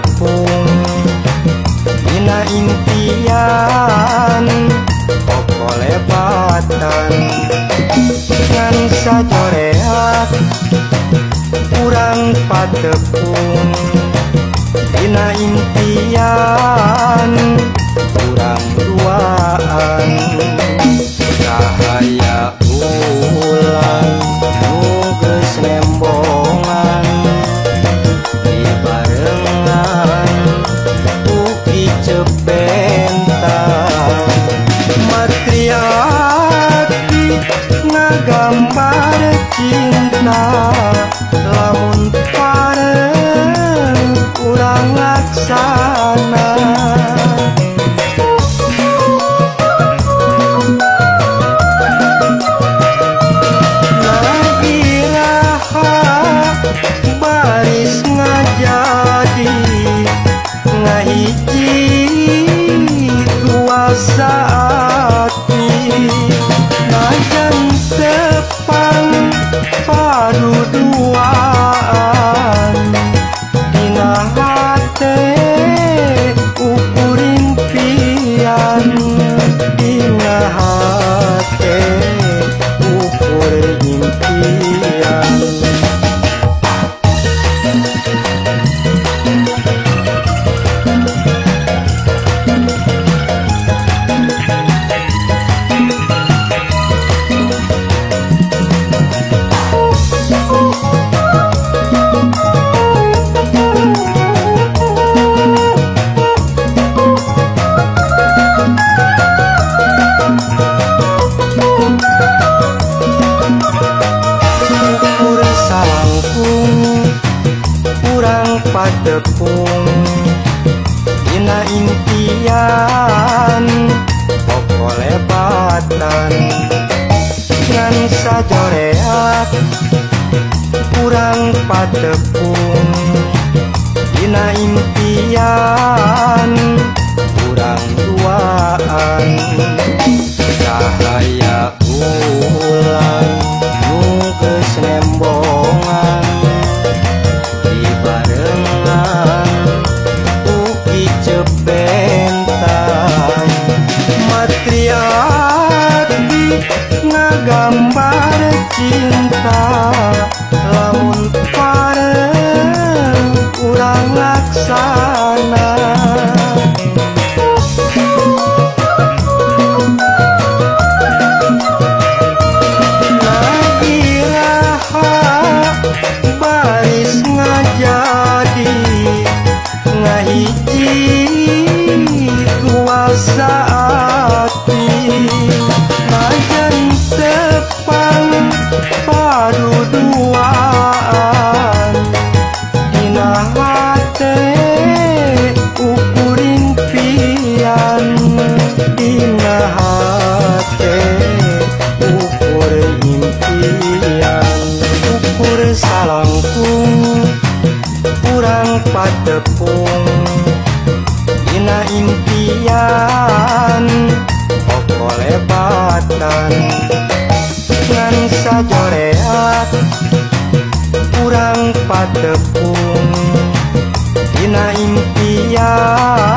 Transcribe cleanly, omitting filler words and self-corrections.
patepung dina impian pokolepatan ngan sajoreat urang patepung dina impian urang duaan. Cahaya bulan nu geus nembongan dibarengan ku Icebentan matriati ngagambar cinta lamun pareng urang laksana. Baris ngajadi ngahiji kuasa ati najan tepang paduduaan dina hate ukur impian dina hate ukur impian. Urang patepung dina impian pokolepatan ngan sajoreat urang patepung dina impian urang duaan. Cahaya bulan nu geus nembongan dibarengan ku Icebentan matriati ngagambar cinta lamun pareng urang laksana. Baris ngajadi ngahiji kuasa ati najan tepang paduduaan dina hate ukur impian dina hate ukur impian. Ukur salangkung urang patepung dina impian pokolepatan ngan sajoreat urang patepung dina impian.